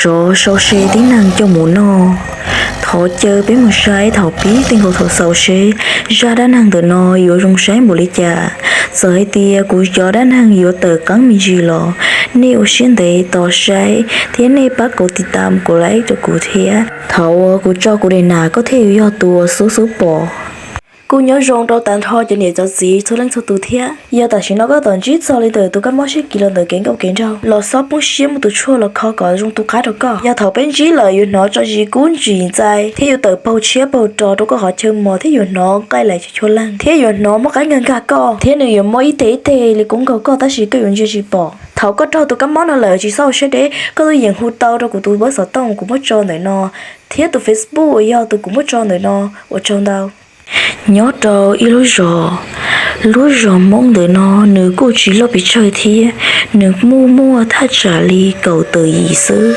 Tsov sau se tib neeg coj mus noj. Thov caw peb mus saib thaum pib txij nkaus thaum xaus seb zaj dab neeg ntawm no yuav zoo saib npaum li cas. Txawm hais tias kuv cov dab neeg yuav tawm qeeb me ntsis los, nej ua siab ntev tos saib thiab nej pab kuv tiv tam kuv like rau kuv thiab. Thaum uas kuv tso kuv daim nas koj thiaj yuav yog tus uas xub xub pom. Kuj nyob zoo rau tag nrho cov niam cov txiv txhua leej txhua tus thiab. Yog tam sim no koj tos ntsib txog li ntawm tus kab mob sib kis los ntawm kev nkauj kev nraug los xob poob siab muab tus tshuaj los kho kom zoo tu qab rau koj. Yog thaum peb ntsib lawm yuav hnov tso zis kub ntsis ntxai thiab yuav tawm paug tshiab paug rog rau koj qhov chaw mos thiab yuav hnov nqaij laim tshua leej thiab yuav hnov muaj qab nkag nkag koj thiab nws yuav mob ib teg ib teg li kub nkaus koj tab sis koj yuav ntsia tsis pom. Thaum koj raug tus kab mob no lawm tsis txhob ua siab deb, koj tuaj yeem hu tau rau kuv tus pab xov tooj kuv muab tso ntawm no thiab tus Facebook uas yog tus kuv muab tso ntawm no. Ua tsaug ntau. Nyob rau ib lub zos, lub zos Hmoob ntawm no nws kuj tsis loj pes tsawg thiab, nws muaj muaj thaj tsam li kaum tawm yim xwb.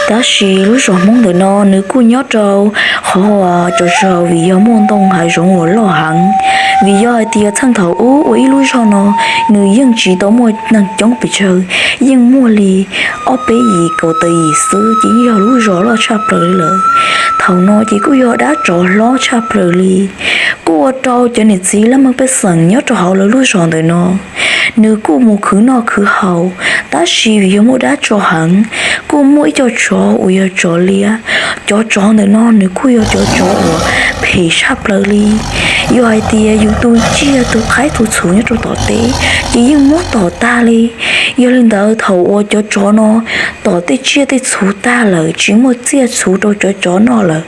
Tab sis lub zos Hmoob ntawm no nws kuj nyob rau qhov uas tsaus zog vim yog muaj ntoo hav zoov uas loj heev. Vim yog hais tias txheej thaum ub ua ib lub zog no nws yeej tsis tau muaj neeg coob pes tsawg, yeej muaj li ob peb yim kaum tawm yim xwb ces yeej yog lub zos loj tshaj plaws li lawm. Thaum no ces kuj yog dab tsov hlob tshaj plaws li. Kuj ua rau cov niam txiv laj mej pej xeem nyob rau hauv lawv lub zos ntawm no nws kuj mus khwv noj khwv haus, tab sis vim yog muaj dab tsov heev, kuj muaj ib co tsov uas yog tsov liab. Cov tsov ntawm no nws kuj yog cov tsov uas phem tshaj plaws li. Yog hais tias yus tu tsiaj tu qaib tu txhuv nyob rau tom teb ces yeej muab tom tag li. Yog li ntawd thaum uas cov tsov no tom tej tsiaj tej txhuv tag lawm tsis muaj tsiaj txhuv rau cov tsov noj lawm,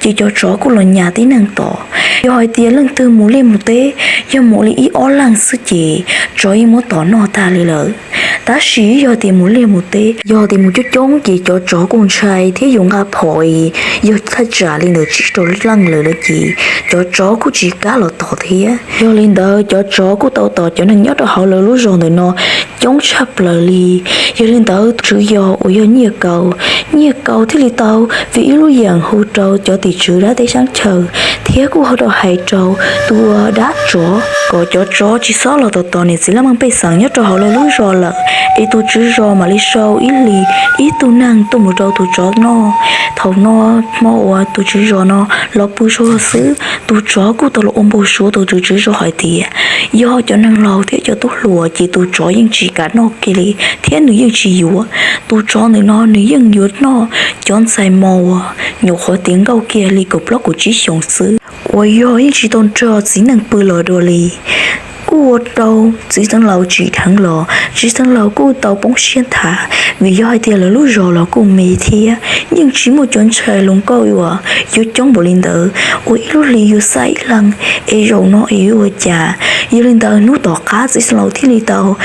ces cov tsov kuj los nyas tib neeg tom. Yog hais tias leej twg mus liaj mus teb, yog mus li ib ob leeg xwb ces tsov yeej muab tom noj tag li lawm. Tab sis yog tias mus liaj mus teb, yog tias mus coob coob ces cov tsov kuj ntshai thiab yus nqa phom, yog thaj tsam li ntawm tsib rau leej lawm na ces cov tsov kuj tsis kam los tom thiab. Yog li ntawd cov tsov kuj tau tom cov neeg nyob rau hauv lawv lub zos ntawm no coob tshaj plaws li. Yog li ntawd tswv zos uas yog Nyiaj Kaus, Nyiaj Kaus thiaj li tau vim ib lub yeem hu rau cov tim tswv dab teb sab chaw thiab kuj hu rau hais rau tus dab tsov kom cov tsov tsis txhob los tom tom niam txiv laj mej pej xeem nyob rau hauv lawv lub zos lawm, es tus tswv zos mam li sau ib hlis ib tug neeg tuaj mus rau tus tsov noj. Thaum no hmo uas tus tswv zos no los pw zog xwb, tus tsov kuj tau los ua npau suav tus tswv zos hais tias yog cov neeg laus thiab cov tub hluas ces tus tsov yeej tsis kam noj kiag li thiab nws yeej tsis yuav. Tus tsov ntawm no nws yeej yuav noj cov ntxhais mos uas nyuam qhuav tiav nkauj kiag li kaum plaub kaum tsib xyoos xwb, uas yog yeej tsis tau nrog txiv neej pw los dua li. Kuj ua rau txiv xeev laus tsim dheev los txiv xeev laus kuj tau poob siab nthav, vim yog hais tias lawv lub zos los kuj me thiab, yeej tsis muaj cov ntxhais hluas nkauj uas yuav coob npaum li ntawd uas ib lub hlis yuav xa ib leeg, es zaum no es yuav ua cas. Yog li ntawd hnub tom qab txiv xeev laus thiaj li tau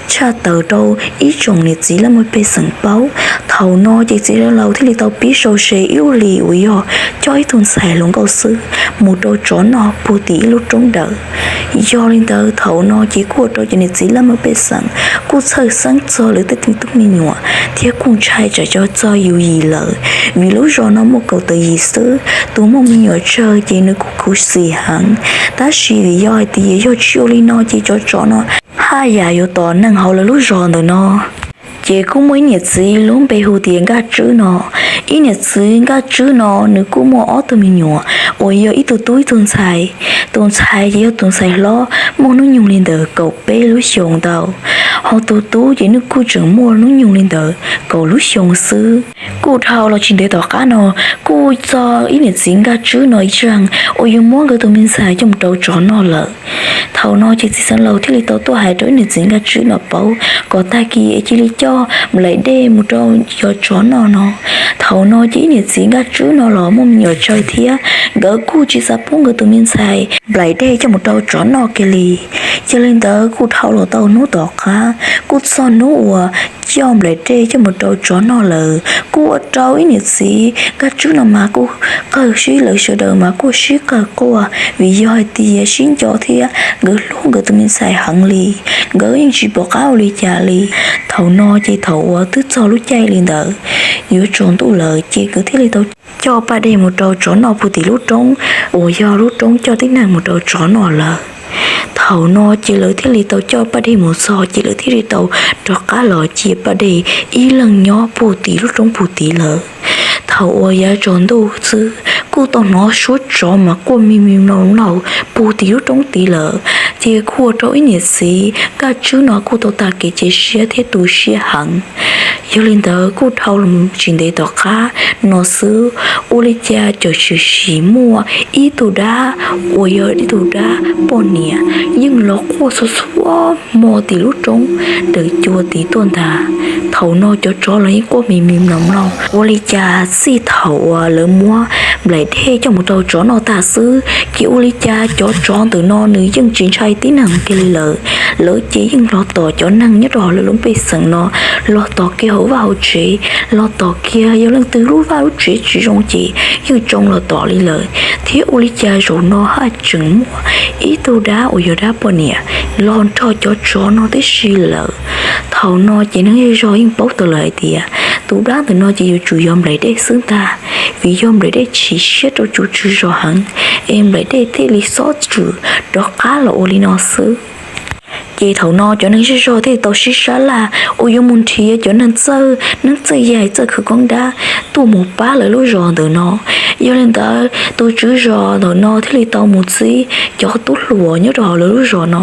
tshaj tawm rau ib tsoom niam txiv laj mej pej xeem paub. Thaum no ces txiv xeev laus thiaj li tau pib sau se ib lub hlis uas yog coj ib tug ntxhais hluas nkauj xwb mus rau tsov noj puag tim ib lub roob dawm. Yog li ntawd thaum no ces kuj ua rau cov niam txiv laj mej pej xeem kuj txhawj xeeb txog lawv tej me tub me nyuam thiab kuj ntshai tsam cov txog yus yim lawm, vim lub zos no muaj kaum tawm yim xwb, tus muaj me nyuam tsawg ces nws kuj khuv xim heev. Tab sis vim yog hais tias yog tsis ua li no ces cov tsov no haj yam yuav tom neeg hauv lawv lub zos ntawm no. Ces kuj muaj ib niam txiv lub npe hu tias Nkaj Tswb no. Ib niam txiv Nkaj Tswb no nws kuj muaj ob tug me nyuam uas yog ib tug tub ib tug ntxhais. Tus ntxhais ces yog tus ntxhais hlob muaj hnub nyoog li ntawm kaum peb lub xyoos ntau, ho tus tub ces nws kuj tseem muaj hnub nyoog li ntawm kaum lub xyoos xwb. Kuj dhau los tsis ntev tom qab no, kuj txog ib niam txiv Nkaj Tswb no ib zaug uas yuav muab nkawd tus me ntxhais coj mus rau tsov noj lawm. Thaum no ces txiv xeev laus thiaj li tau tuaj hais rau ib niam txiv Nkaj Tswb no paub kom tag kis es cia li coj nplaim dej mus rau cov tsov noj no. Thaum no ces ib niam txiv Nkaj Tswb no los muaj me nyuam tsawg thiab, nkawd kuj tsis xav pub nkawd tus me ntxhais nplaim dej coj mus rau tsov noj kiag li. Yog li ntawd kuj dhau los tau hnub tom qab, kuj txog hnub uas coj nplaim dej coj mus rau tsov noj lawm, kuj ua rau ib niam txiv Nkaj Tswb no mas kuj qawg sib, lawv sawv daws mas kuj sib qawg quaj, vim yog hais tias sib nco thiab nkawd hlub nkawd tus me ntxhais heev li. Nkawd yeej tsis pom qab ua li cas li. Thaum no ces thaum uas twb txog lub caij li ntawd yuav tsaus ntuj lawm ces nkawd thiaj li tau coj paj dej mus rau tsov noj puag tim lub roob uas yog lub roob coj tib neeg mus rau tsov noj lawm. Thaum no ces lawv thiaj li tau coj Paj Dej mus txog ces lawv thiaj li tau rov qab los cia Paj Dej ib leeg nyob puag tim lub roob puag tid lawm. Thaum uas yav tsaus ntuj xwb kuj tau hnov suab tsov mas quaj mi mi mlaus mlaus puag tim lub roob tid lawm, ces kuj ua rau ib niam txiv Nkaj Tswb no kuj tau tag kev cia siab thiab tu siab heev. Yog li ntawd kuj dhau los tsis ntev tom qab no xwb, ua li cas txawm sim sim muaj ib tug dab uas yog ib tug dab poj niam yeej los quaj txhua txhua hmo tim lub roob ntawm cua tid tuaj ntag. Thaum no cov tsov los yeej quaj mi mi mlaus mlaus. Ua li cas txij thaum uas lawv muab nplaim dej coj mus rau tsov noj tag xwb ces ua li cas cov tsov ntawm no nws yeej tsis ntshai tib neeg kiag li lawm. Lawv ces yeej los tom cov neeg nyob rau hauv lawv lub pej xeem no, los tom kiag hauv vaj hauv tsev, los tom kiag yog leej twg lub vaj lub tsev tsis zoo ces yeej tsoo los tom li lawm. Thiab ua li cas zaum no haj tseem muaj ib tug dab uas yog dab poj niam los nrog cov tsov no tib si lawm. Thaum no ces neeg zej zog yeej paub tau lawm hais tias tus dab ntawm no ces yuav tsum yog nplaim dej xwb ntag, vim yog nplaim dej chim siab rau tus tswv zos heev, es nplaim dej thiaj li xob txwm rov qab los ua li no xwb. Ces thaum no cov neeg zej zog thiaj tau sib sab laj uas yuav mus nrhiav cov neeg txawj neeb txawj yaig txawj khawv koob dab tuaj mus pab lawv lub zos ntawm no. Yog li ntawd tus tswv zos ntawm no thiaj li tau mus txib cov tub hluas nyob rau hauv lawv lub zos no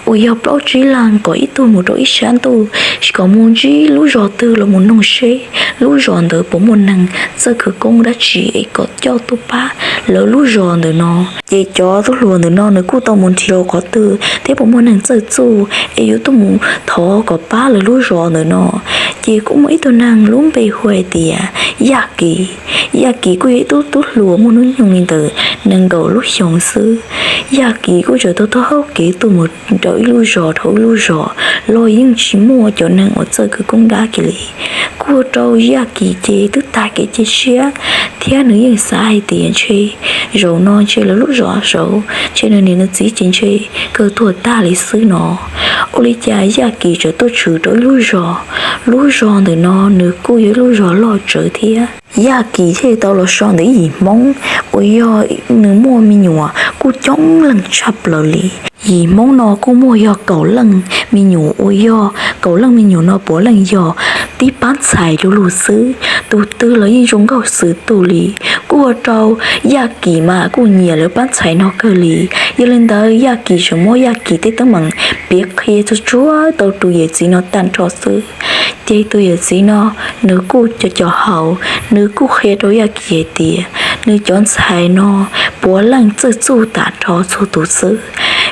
uas yog plaub tsib leeg kom ib tug mus rau ib sab ntuj, kom mus ntsib lub zos twg los mus noog seb lub zos ntawd puas muaj neeg txawj khawv koob dab tsi es kom coj tuaj pab lawv lub zos ntawm no. Ces cov tub hluas ntawm no nws kuj tau mus nrhiav rau qhov twg thiab puas muaj neeg txawj txuj es yuav tuaj mus thov kom pab lawv lub zos ntawm no. Ces kuj muaj ib tug neeg lub npe hu hais tias Yaj Kis. Yaj Kis kuj yog ib tug tub hluas muaj hnub nyoog li ntawm nees nkaum lub xyoos xwb. Yaj Kis kuj tseem tau taug taug kev tuaj mus rau ib lub zos dhau ib lub zos los yeej tsis muaj cov neeg uas txawj khawv koob dab kiag li. Kuj ua rau Yaj Kis ces twb tag kev cia siab thiab nws yeej xav hais tias ntshe zaum no ntshe lawv lub zos saud ntshe nws niam nws txiv ces ntshe kawg tuag tag li xwb no. Ua li cas Yaj Kis txawm tuaj tshwm rau ib lub zos, lub zos ntawm no nws kuj yog ib lub zos loj tsawv thiab. Yaj Kis thiaj tau los so ntawm ib yim Hmoob uas yog nws muaj me nyuam kuj coob leej tshaj plaws li. Yim Hmoob no kuj muaj yog kaum leej me nyuam uas yog kaum leej me nyuam no puav leej yog tib pab ntxhais lu lug xwb, tus twg los yeej zoo nkauj xwm tuaj li. Kuj ua rau Yaj Kis mas kuj nyiam lawv pab ntxhais no kawg li. Yog li ntawd Yaj Kis tseem muab Yaj Kis tej teeb meem piav qhia txhua txhua tau tus yawm txiv no tag nrho xwb. Ces tus yawm txiv no nws kuj co co haus, nws kuj qhia rau Yaj Kis hais tias nws cov ntxhais no puav leej txawj txuj tag nrho txhua tus xwb.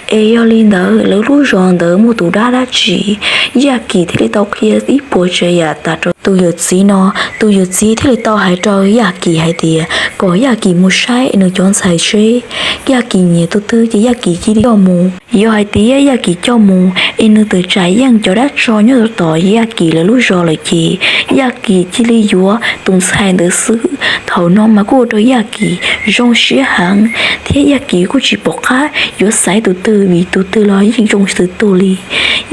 Es yog li ntawd lawv lub zos ntawd muaj tus dab dab tsi, Yaj Kis thiaj li tau qhia ib puas tsav yam tas rau tus yawm txiv no. Tus yawm txiv thiaj li tau hais rau Yaj Kis hais tias kom Yaj Kis mus saib nws cov ntxhais seb Yaj Kis nyiam tus twg ces Yaj Kis cia li coj mus. Yog hais tias Yaj Kis coj mus es nws tawm tsam yeej cov dab tsov nyob tom Yaj Kis lawv lub zos lawm ces Yaj Kis cia li yuav tus ntxhais ntawd xwb. Thaum no mas kuj ua rau Yaj Kis zoo siab heev thiab Yaj Kis kuj tsis pom qab yuav xaiv tus twg vim tus twg los yeej zoo xwm tuaj li.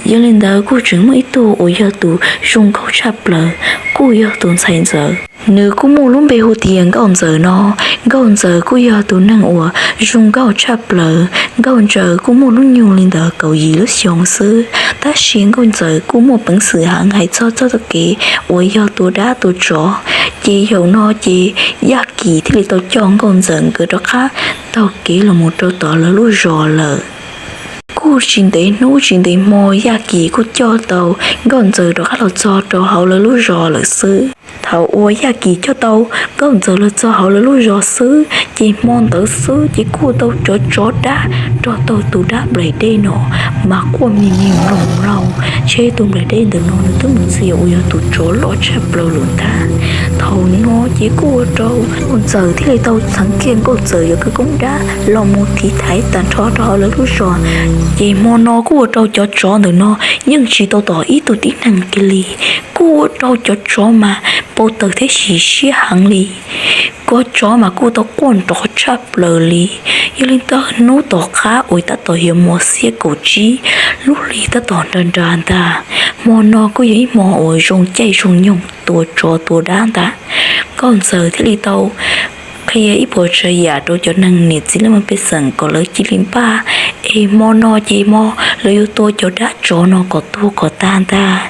Yog li ntawd kuj tseem muaj ib tug uas yog tus zoo nkauj tshaj plaws kuj yog tus ntxhais ntxawm. Nws kuj muaj lub npe hu tias Nkauj Ntxawm no. Nkauj Ntxawm kuj yog tus neeg uas zoo nkauj tshaj plaws. Nkauj Ntxawm kuj muaj hnub nyoog li ntawm kaum yim lub xyoos xwb, tab sis Nkauj Ntxawm kuj muaj peev xwm heev hais txog txoj kev uas yog tua dab tua tsov. Ces zaum no ces Yaj Kis thiaj li tau coj Nkauj Ntxawm nkawd rov qab taug kev los mus rau tom lawv lub zos lawm. Kuj tsis ntev hnub tsis ntev hmo Yaj Kis kuj coj tau Nkauj Ntxawm rov qab los txog rau hauv lawv lub zos lawm xwb. Thaum uas Yaj Kis coj tau Nkauj Ntxawm los txog hauv lawv lub zos xwb ces hmo ntawd xwb ces kuj tau cov tsov dab nrog tau tus dab nplaim dej no mas quaj mi mi mloog mloog. Ntshe tus nplaim dej ntawm no nws twb mus txia uas yog tus tsov loj tshaj plaws lawm ntag. Thaum no ces kuj ua rau Nkauj Ntxawm thiaj li tau txheev kiag Nkauj Ntxawm cov khawv koob dab los mus tiv thaiv tag nrho rau hauv lawv lub zos. Ces hmo no kuj ua rau cov tsov ntawm no yeej tsis tau tom ib tug tib neeg kiag li. Kuj ua rau cov tsov mas npau taws thiab sim siab heev li. Cov tsov mas kuj tau quaj nrov tshaj plaws li. Yog li ntawd hnub tom qab uas tab tom yog hmo xiab kaum tsib, lub hli tab tom nra nra ntag. Hmo no kuj yog ib hmo uas zoo caij zoo nyoog tua tsov tua dab ntag. Nkauj Ntxawm thiaj li tau qhib qhia ib puas tsav yam rau cov neeg niam txiv leej muam pej xeem kom lawv cia li npaj, es hmo no ces hmo lawv yuav tua cov dab tsov no kom tuag kom tag ntag.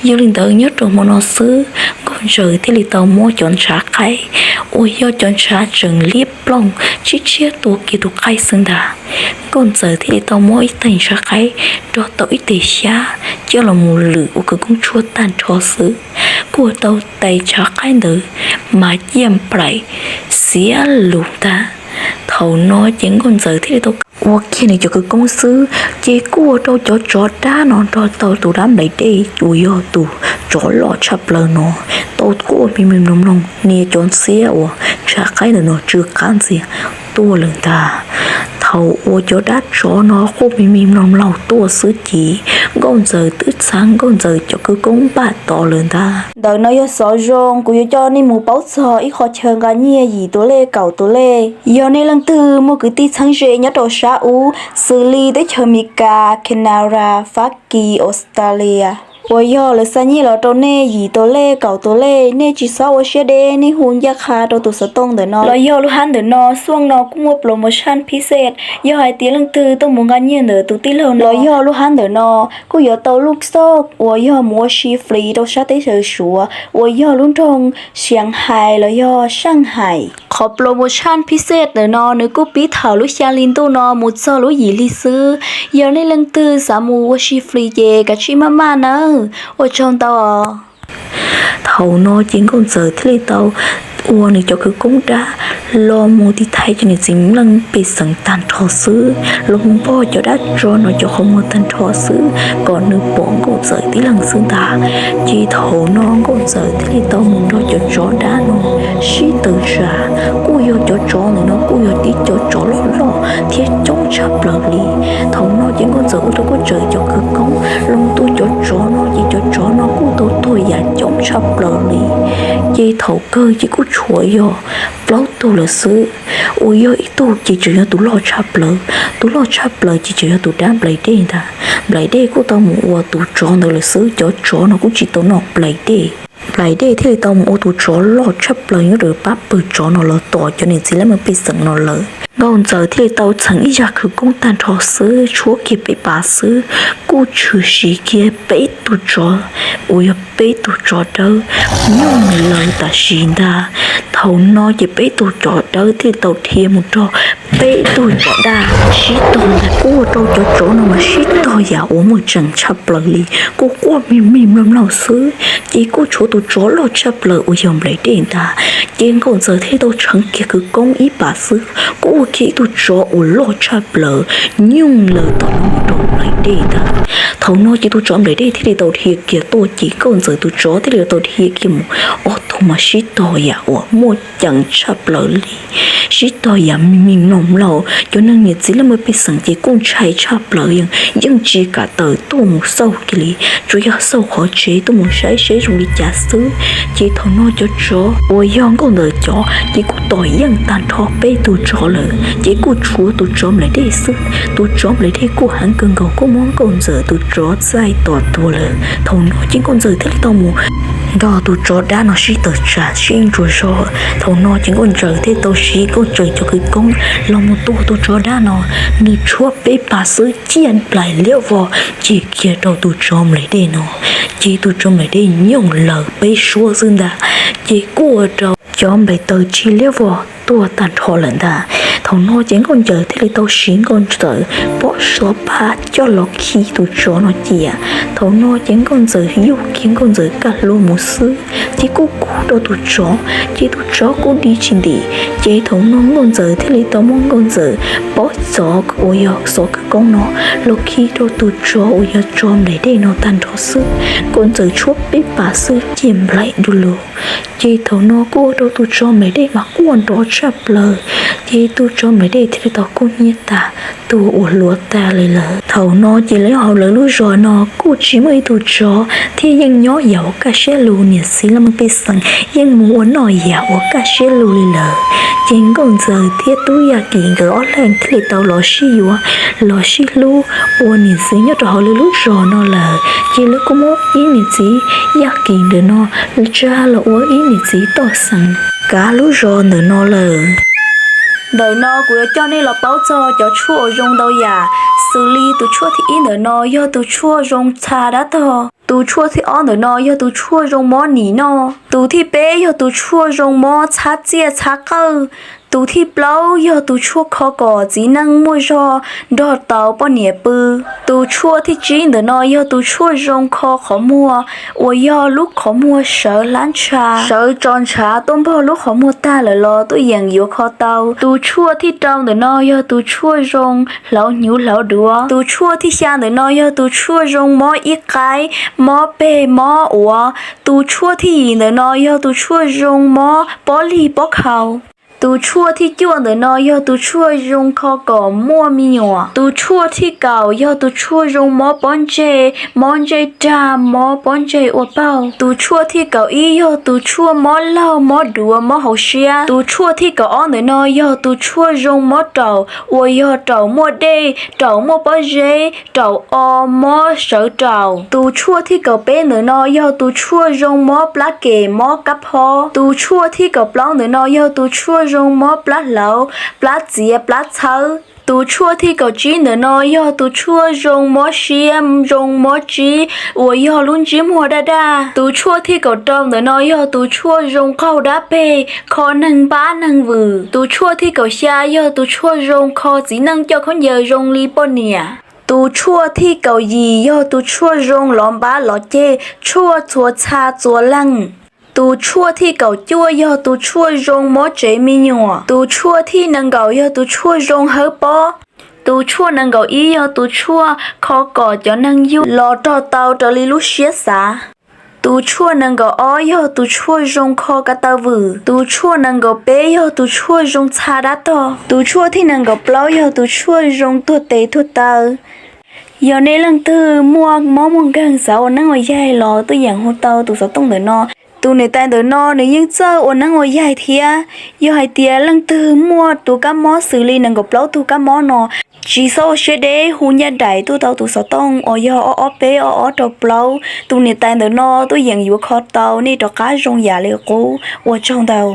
Yog li ntawd nyob rau hmo no xwb, nkauj ntxawm thiaj li tau muab cov ntshav qaib uas yog cov ntshav tseem liab ploog tshiab tshiab tua kiag tus qaib xwb ntag. Nkauj ntxawm thiaj li tau muab ib tais ntshav qaib nrog tau ib tais xyab coj los mus lwm ua khawv koob tshuaj tag nrho xwb, kuj tau tais ntshav qaib ntawd mas ciaj nplaim xiav lus ntag. Thaum no ces nkauj ntxawm thiaj li tau ua kiag nws cov khawv koob xwb, ces kuj ua rau cov tsov dab no nrog tau tus dab nplaim dej uas yog tus tsov loj tshaj plaws no tau quaj me me mloog mloog, nias cov xiab uas ntshav qaib ntawm no tsw qab ntxiag tuaj lawm ntag. Thaum uas cov dab tsov no quaj me me mloog mloog tuaj xwb ces nkauj ntxawm twb txhab nkauj ntxawm cov khawv koob npaj tos lawm ntag. Ntawm no yog xov zoo, kuv yuav coj nej mus paub txog ib qho chaw nqa nyiaj yim tus lej kaum tus lej. Yog nej leej twg muaj kwv tij txheeb ze nyob rau sab ub, xws li teb chaws Amelikas, Canada, Fab Kis, Australia, uas yog lawv xa nyiaj los rau nej yim tus lej kaum tus lej, nej tsis txhob ua siab deb, nej hu ncaj qha rau tus xov tooj ntawm no los yog lub hab ntawm no. Xuaj no kuj muaj promotion phij xej, yog hais tias leej twg tuaj mus nqa nyiaj ntawm tus tij laug no los yog lub hab ntawm no kuj yuav tau lub xauj uas yog mus ua si free rau sab teb chaws Suav uas yog lub nroog Xias Hais los yog Saj Hais. Qhov promotion phij xej ntawm no nws kuj pib thaum lub xya hli ntuj no mus txog lub yim hli xwb. Yog nej leej twg xav mus ua si free ces kav tsij maj maj nawb. Ua tsaug ntau os. Thaum no ces nkauj ntxawm thiaj li tau ua nws cov khawv koob dab los mus tiv thaiv cov niam txiv leej pej xeem tag nrho xwb, los mus npog cov dab tsov no cov qhov muag tag nrho xwb kom nws pom nkauj ntxawm tib leeg xwb ntag. Ces thaum no nkauj ntxawm thiaj li tau mus nrog cov tsov dab no sib tawm tsam, kuj yog cov tsov ntawm no kuj yog tib cov tsov loj loj thiab coob tshaj plaws li. Thaum no ces nkauj ntxawm ua rau nkauj ntxawm cov khawv koob los tua cov tsov no ces cov tsov no kuj tau tuag yam coob tshaj plaws li. Ces thaum kawg ces kuj tshuav yog plaub tug lawm xwb, uas yog ib tug ces tseem yog tus loj tshaj plaws, tus loj tshaj plaws ces tseem yog tus dab nplaim dej ntag. Nplaim dej kuj tau mus ua tus tsov ntawd lawm xwb, cov tsov no kuj tsis tau noj nplaim dej. Nplaim dej thiaj li tau mus ua tus tsov loj tshaj plaws nyob rau pab pawg tsov no los tom cov niam txiv leej muam pej xeem no lawm. Nkauj ntxawm thiaj li tau txheem ib zaj khawv koob tag nrho xwb, tshuab kiag peb pas xwb, kuj tshwm sim kiag peb tug tsov uas yog peb tug tsov dawb nyooj lawm tam sim ntag. Thaum no ces peb tug tsov dawb thiaj li tau dhia mus rau peb tug tsov dab sib tog ntag, kuj ua rau cov tsov no mas sib tog yam uas muaj tsees tshaj plaws li, kuj quaj me me mloog mloog xwb. Ces kuj tshuav tus tsov loj tshaj plaws uas yog nplaim dej ntag. Ces nkauj ntxawm thiaj li tau txheem kiag khawv koob ib pas xwb, kuj ua kiag ib tug tsov uas loj tshaj plaws nyooj lawm tom no mus rau nplaim dej ntag. Thaum no ces tus tsov nplaim dej thiaj li tau dhia kiag tuaj ces nkauj ntxawm tus tsov thiaj li tau dhia kiag mus, ob tug mas sib tog yam uas muaj ceem tshaj plaws li, sib tog yam me me mloog mloog. Cov neeg niam txiv leej muam pej xeem ces kuj ntshai tshaj plaws, yeej tsis kam tawm tuaj mus xauj kiag li, tsuas yog xauj qhov tsev tuaj mus saib seb zoo li cas xwb. Ces thaum no cov tsov uas yog nkauj ntxawm cov ces kuj tom yeej tag nrho peb tug tsov lawm, ces kuj tshuav tus tsov nplaim dej xwb. Tus tsov nplaim dej kuj heev kawg nkaus, kuj muab nkauj ntxawm tus tsov txaij tom tuag lawm. Thaum no ces nkauj ntxawm thiaj li tau mus nrog tus tsov dab no sib tawm tsam sib ntsuas zog. Thaum no ces nkauj ntxawm thiaj tau siv nkauj ntxawm cov khawv koob los mus tua tus tsov dab no, nws tshuab peb pas xwb ciaj nplaim liab vog cig kiag rau tus tsov nplaim dej no, ces tus tsov nplaim dej nyooj lawm peb suab xwb ntag. Ces kuj ua rau cov nplaim taws cig liab vog tuag tag nrho lawm ntag. Thaum no ces nkauj ntxawm thiaj li tau siv nkauj ntxawm pob xov pab coj los khi tus tsov no cia. Thaum no ces nkauj ntxawm yuj kiag nkauj ntxawm kaj hlua mus xwb, ces kuj kub rau tus tsov, ces tus tsov kuj di tsis ntim. Ces thaum no nkauj ntxawm thiaj li tau muab nkauj ntxawm pob xov uas yog xov khawv koob no los khi rau tus tsov uas yog tsov nplaim dej no tag nrho xwb. Nkauj ntxawm tshuab peb pas xwb ciaj nplaim du lug. Ces thaum no kuj ua rau tus tsov nplaim dej mas quaj nrov tshaj plaws, ces tus tsov nplaim dej thiaj li tau kub hnyiab tag, tuag ua hluav tag li lawm. Thaum no ces lawv hauv lawv lub zos no kuj tsis muaj ib tug tsov thiab yeej nyob yam uas kaj siab lug, niam txiv leej muam pej xeem yeej mus ua noj yam uas kaj siab lug li lawm. Ces nkauj ntxawm thiab tub Yaj Kim nkawd ob leeg thiaj li tau los sib yuav los sib hlub ua niam txiv nyob rau hauv lawv lub zos no lawm. Ces lawv kuj muab ib niam txiv Yaj Kim ntawm no tsa los ua ib niam txiv toj xeem kav lub zos ntawm no lawm. Ntawm no kuv yuav coj nej los paub txog cov tshuaj uas zoo ntau yam, xws li tus tshuaj thib ib ntawm no yog tus tshuaj zoo txha dab tog. Tus tshuaj thib ob ntawm no yog tus tshuaj zoo mob nim noj. Tus thib peb yog tus tshuaj zoo mob txhab txiaj txhab qawj. Tus thib plaub yog tus tshuaj kho kom txiv neej muaj zog nrog tau poj niam pw. Tus tshuaj thib tsib ntawm no yog tus tshuaj zoo kho qhov muag, uas yog lub qhov muag sawv hlab ntsha, sawv tso ntshav tuaj npog lub qhov muag tag lawm los tuaj yeem yuav kho tau. Tus tshuaj thib rau ntawm no yog tus tshuaj zoo hlauv hnyuv hlauv duav. Tus tshuaj thib xya ntawm no yog tus tshuaj zoo mob ib qaib, mob peg, mob uav. Tus tshuaj thib yim ntawm no yog tus tshuaj zoo mob pob lig pob khau. Tus tshuaj thib cuaj ntawm no yog tus tshuaj zoo kho kom muaj me nyuam. Tus tshuaj thib kaum yog tus tshuaj zoo mob pob ntseg, mob ntsej rag, mob pob ntseg ua paug. Tus tshuaj thib kaum ib yog tus tshuaj mob laug, mob duav, mob hauv siab. Tus tshuaj thib kaum ob ntawm no yog tus tshuaj zoo mob raum, uas yog raum muaj dej, raum muaj pob zeb, raum o, mob sawv raum. Tus tshuaj thib kaum peb ntawm no yog tus tshuaj zoo mob plab kem, mob kab phob. Tus tshuaj thib kaum plaub ntawm no yog tus tshuaj zoo mob plab hlauv, plab txiav, plab txhawb. Tus tshuaj thib kaum tsib ntawm no yog tus tshuaj zoo mob siab, zoo mob tsib, uas yog lub ntsej muag daj daj. Tus tshuaj thib kaum rau ntawm no yog tus tshuaj zoo qaug dab peg, kho neeg npab neeg vwm. Tus tshuaj thib kaum xya yog tus tshuaj zoo kho txiv neej coj khaub ncaws zoo li poj niam. Tus tshuaj thib kaum yim yog tus tshuaj zoo lov npab lov ceg, tshuaj txhua txha txhua leej. Tus tshuaj thib kaum cuaj yog tus tshuaj zoo mob tsev me nyuam. Tus tshuaj thib nees nkaum yog tus tshuaj zoo hawb pob. Tus tshuaj nees nkaum ib yog tus tshuaj kho kom cov neeg yug los rog tau raws li lub siab xav. Tus tshuaj nees nkaum ob yog tus tshuaj zoo kho ko taw vwm. Tus tshuaj nees nkaum peb yog tus tshuaj zoo txha dab tog. Tus tshuaj thib nees nkaum plaub yog tus tshuaj zoo tuag tes tuag taw. Yog nej leej twg muaj mob muaj nkeeg xav ua neeb ua yaig los tuaj yeem hu tau tus xov tooj ntawm no. Tus niam tais ntawm no nws yeej txawj ua neeb ua yaig thiab. Yog hais tias leej twg muaj tus kab mob xws li nees nkaum plaub tug kab mob no, tsis txhob ua siab deb, hu ncaj nraim tuaj tau tus xov tooj uas yog ob ob peb ob ob rau plaub. Tus niam tais ntawm no tuaj yeem yuav kho tau nej rov qab zoo yam li qub. Ua tsaug ntau.